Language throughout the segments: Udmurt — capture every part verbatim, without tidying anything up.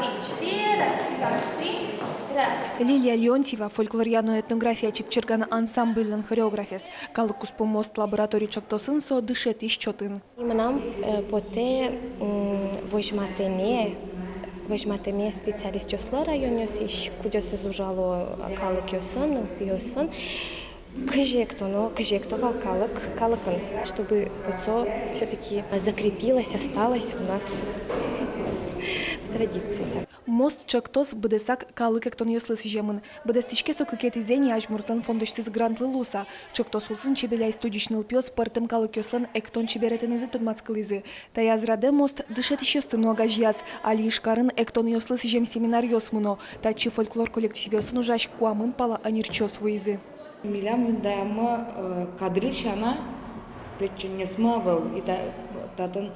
Четыре, раз, два, три, раз. Лилия Леонтьева, фольклоръя но этнография «Чипчирган» ансамбльлэн хореографез. Калык куспо «Мост» лаборатори ӵектосын со дышетӥсь чотын. И мынам, э, потэ, м, возьматэме, возьматэме специалистъёслы районъёсысь, кудъёсыз ужало калыкъёсын, нылпиосын. Кызьы эктоно, кызьы экто вал калык, калыкын, чтобы вот со всё-таки закрепилось, осталось у нас в традиции, да. «Мост» ӵектос быдэсак калык эктонъёслы сӥземын. Быдэстӥське со кыкетӥзэ ини Азьмуртлэн фондысьтыз грантлы луыса. Ӵектос улсын «Чебеляй» студиысь нылпиос пӧртэм калыкъёслэн эктон чеберетэнызы тодматскылӥзы. Таяз радэ «Мост» дышетӥсьёсты но огазеяз. Али Ижкарын эктонъёслы сӥзем семинаръёс мыно. Татчы фольклор коллективъёсын ужась куамын пала ӧнерчиос вуизы. Милям юндаямы, э, кадръёс сяна тэтчанъёсмы ӧвӧл. И та-, татын,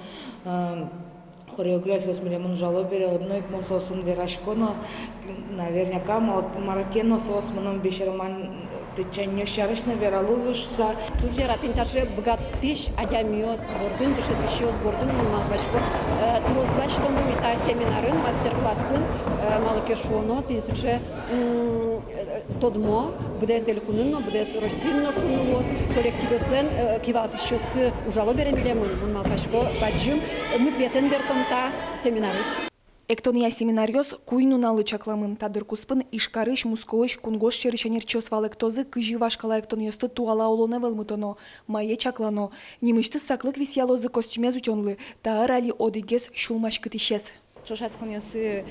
э, хореографъёс милемын ужало бере, одно ик мон соосын верасько но, наверняка, мал-, мар ке но соос мыным бесерман, э, тэтчанъёс сярысь но вералозы шуыса. Туж яратӥ ини таӵе быгатӥсь адямиос бордын, дышетӥсьёс бордын, мон малпасько, э, трос басьтомы ми та семинарын, мастер-классын, э, малы ке шуоно, тӥни сыӵе, м, э, тодмо, быдэс элькунын но, быдэс Россиын но шуыны луоз, коллективъёслэн, э, кивалтӥсьёссы ужало бере милемын, мон малпасько, бадӟым, э, нугветэн бертом та семинарысь. Эктонъя семинаръёс куинь нуналлы чакламын. Та дыр куспын Ижкарысь, Мускоысь, кунгож сьӧрысь ӧнерчиос валэктозы, кызьы вашкала эктонъёсты туала улонэ вӧлмытоно, мае чаклано. Нимысьтыз саклык висъялозы костюмез утёнлы, та ӧр али одӥгез сюлмаськытӥсез. Ӵошатсконъёсы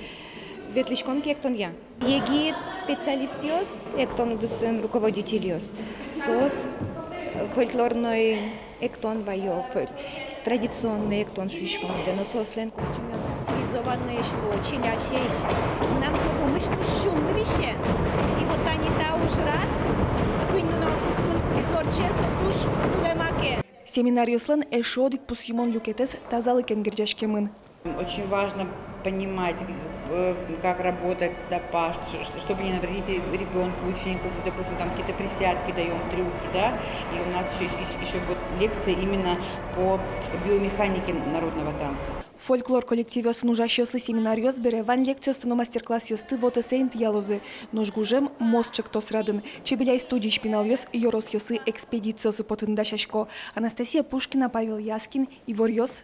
ветлӥськом ке эктонъя, егит специалистъёс, эктон удысын руководительёс, соос, э, фольклорной эктон вайо, фоль-, традиционной эктон шуиськом ке, но соослэн костюмъёссы стилизованноесь луо, чилясесь. Мынам со пумысь туж сюлмы висе. И вот тани та ужрад, куинь нунал куспын кудӥз ортче, со туж кулэ маке. Семинаръёслэн эшшо одӥг пусйымон люкетэз тазалыкен герӟаськемын. Очень важно понимать, э, как работать с допа, ш-, ш-, чтобы не навредить ребёнку, ученику, если, допустим, там какие-то присядки даём, трюки, да, и у нас ещё, ещё, ещё будет лекция именно по биомеханике народного танца. Фольклор коллективъёсын ужасьёслы семинаръёс бере вань лекциосты но мастер-классъёсты вотэсэ интыялозы. Нош гужем «Мост» ӵектос радын «Чебеляй» студиысь пиналъёс ёросъёсы экспедициосы потыны дасясько. Анастасия Пушкина, Павел Яскин, «Иворъёс».